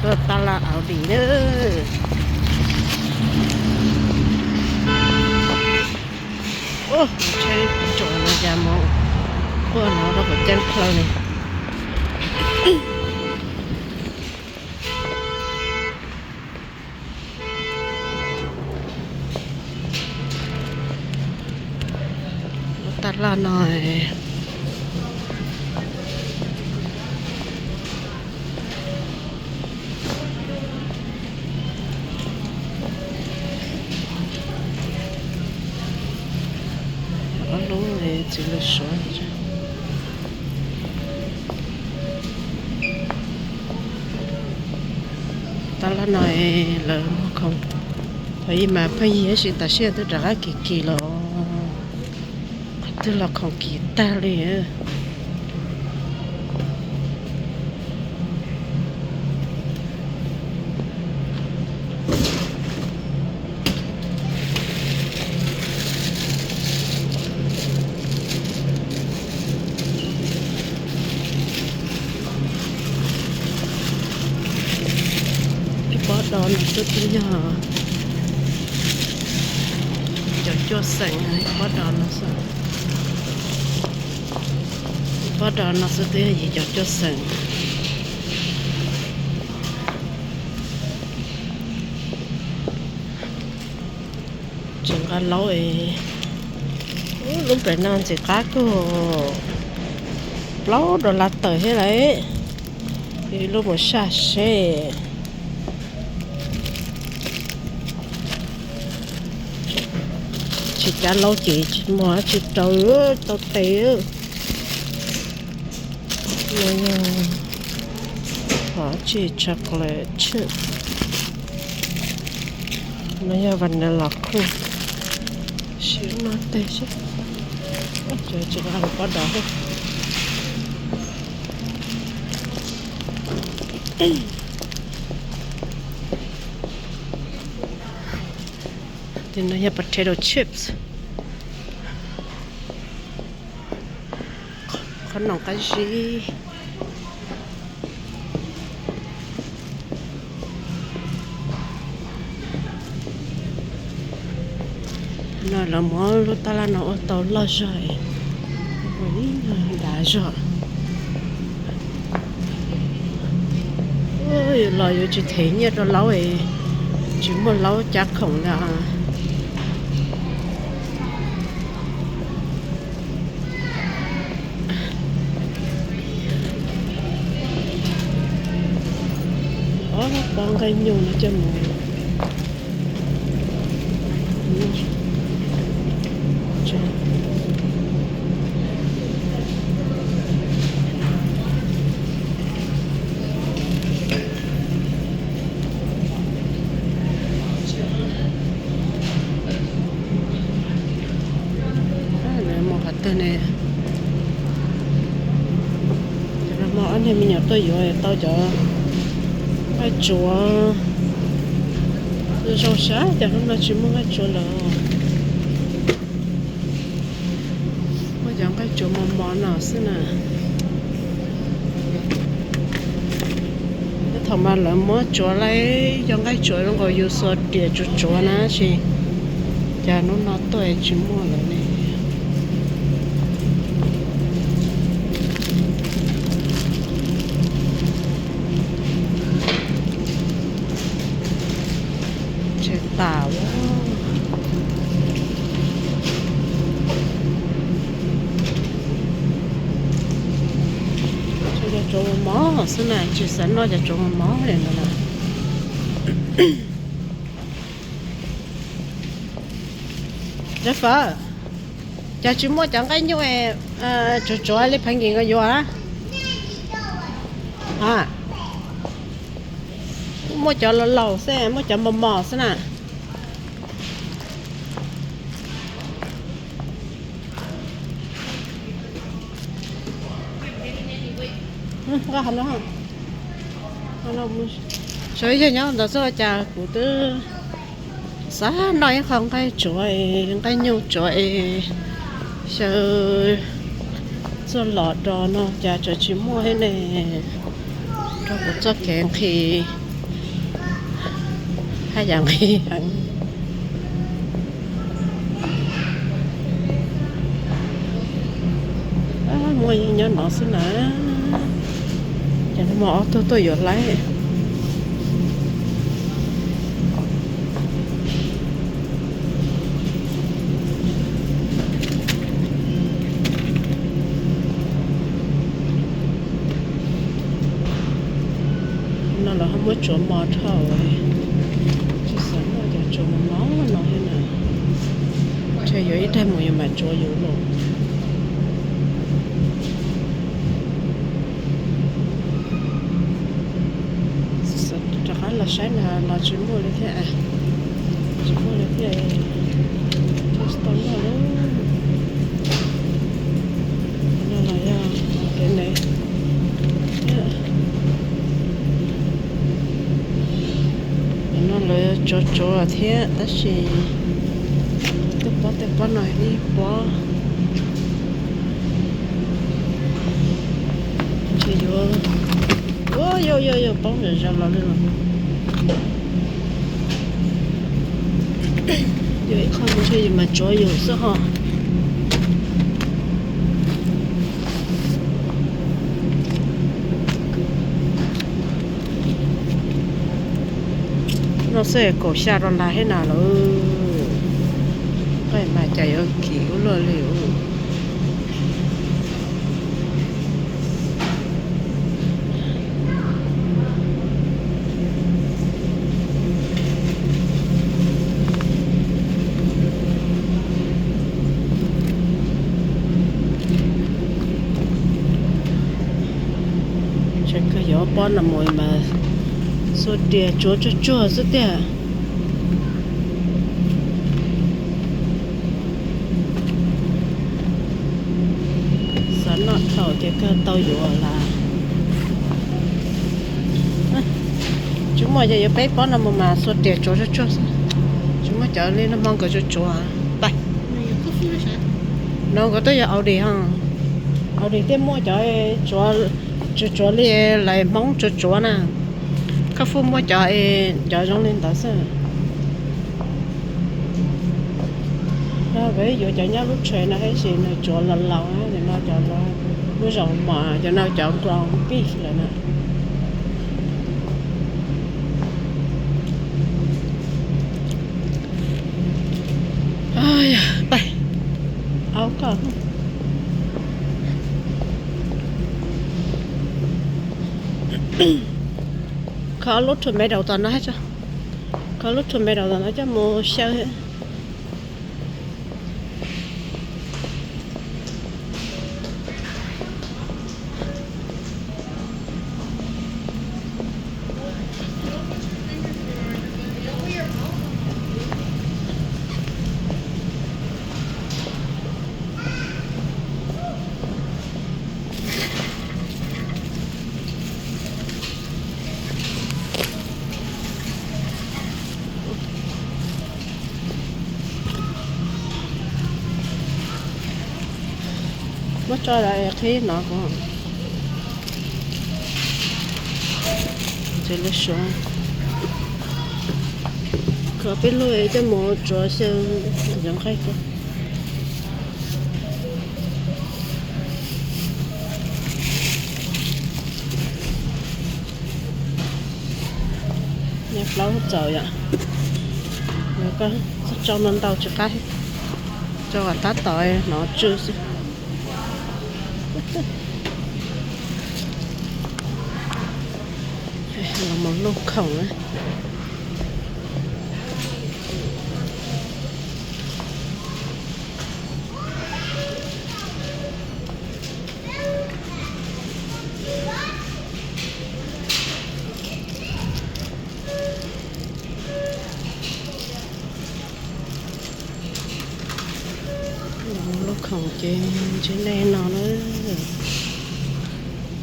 Tab laj Audi na. Ub, tsheb tsom no cas mus quaj no rau qhov ceeb plaws li. Lub tab laj no, ob lub txiv lws suav. Tab laj no lawv muag khoom, thaum ub mas pheej yig tab sis tam sim no twb rov qab kim kim los, qhov twg los khoom kim tag li. Ib pob do no xwb twb yog yim caum cuaj xees, ib pob do no xwb. Ib pob do no xwb twb yog yim caum cuaj xees. Tsis nqa laub es, lub pem no ntxim qab kawg, plaub dollar tawm thiab lauj. Ib lub mus saj seb. Tsis kav laub ces tsis muaj dab tsi rau, tau tes. No yog hom tsis chocolate chip, no yog vanilla cream. Sim no teg seb, tsis nqa pob do. Tes no yog potato chips, qhob noom qab zib. No lawv muab lub tab laj no ua tau loj zog, ua ib dav zog. Yuav los yuav tsis them nyiaj rau laub, tsis muaj laub cab khoom li. Ob pob nqaij nyuj no coj mus. Mus qhov twg ne? Cov no hmo ob niag me nyuam tuaj yuav tau cov nqaij tsuav zoo sab, cas hnub no tsis muaj nqaij tsuav lawm. Muaj cov nqaij tsuav mos mos no xwb na. Thaum mas lawv muab tsuav lawm, cov nqaij tsuav zoo nkaus yus xuas riam tsuav tsuav na, tab sis cas hnub no tuaj tsis muaj lawm ne. Tsev tas. Cov tsuav mos mos xwb na, tsis xav noj cov tsuav mos mos li ntawd na. Cov fawm, cas tsis muaj cov nqaij nyuj tsuav tsuav li pheej nkim nkaus yuav a? Muaj cov laus laus xwb, muaj cov mos mos xwb na. Sawv ib yog nyob ntawd xwb cas kuv twb xav noj ib qho nqaij tsuav, nqaij nyuj tsuav es xyaw txuj lom rau no cas tseem tsis muaj thiab ne. Rau kuv txoj kev nqhis Haj yam nqhis heev. Muaj yeej nyob no xwb na. Ces no mas ob tug tuaj yuav laib. No los ho muab tsuav mos dhau, tsis xav noj cov tsuav mos mos no thiab na. Ntshe yuav ib daig mus yus mam tsuav yus los. Rov qab los saib na los tsis muaj li thiab, tsis muaj li thiab, tsis tau noj lawm. No los yog kev ntev. No lawv tsuav tsuav thiab tab sis tej pob tej pob no ib pob ntshe yuav, yuav yuav yuav poob zom zaws los li los. Yuav ib qho ntshe yus mas tsuav yus xwb ho. No xwb kaum xya dollar thiab na lawm. Nqaij mas cas yuav kim ua luaj li. Ntshe kawg yuav pob no mus mas xuas rias tsuav tsuag tsuag xwb tiag. Xav noj thaum ces kawg tau yuav lawm. Tsis muaj ces yuav peb pob no mus mas xuas rias tsuav tsuag tsuag xwb. Tsis muaj cov li no hmo nkawd tsuav tsuav. Pais. No nkawd twb yog Audi ho. Audi thiaj muaj cov tsuav, tsuav tsuav li lawv Hmoob tsuav tsuav na. Koj fuj muaj cov, cov zoo li ntawd xwb. No peb yuav cov nyob lub tsheb no tab sis nws tsuav laus laus, cov no cov lub zoo mas cov no cov ground beef lawm na. Pais, au koj. Kho lub tomato tom no, kho lub tomato tom no coj mus xyaw. Muab tso los qhib no kuv. Ces lub suav kho peb lub coj mus tsuav xyaw cov nqaij ko. Nyob plaub txaus yom. Koj tso no ntau tsis qab, tso kom tab tom hnov tsw xwb. Los mus lub khoom na. Lub khoom ces ntshe nej no lawm.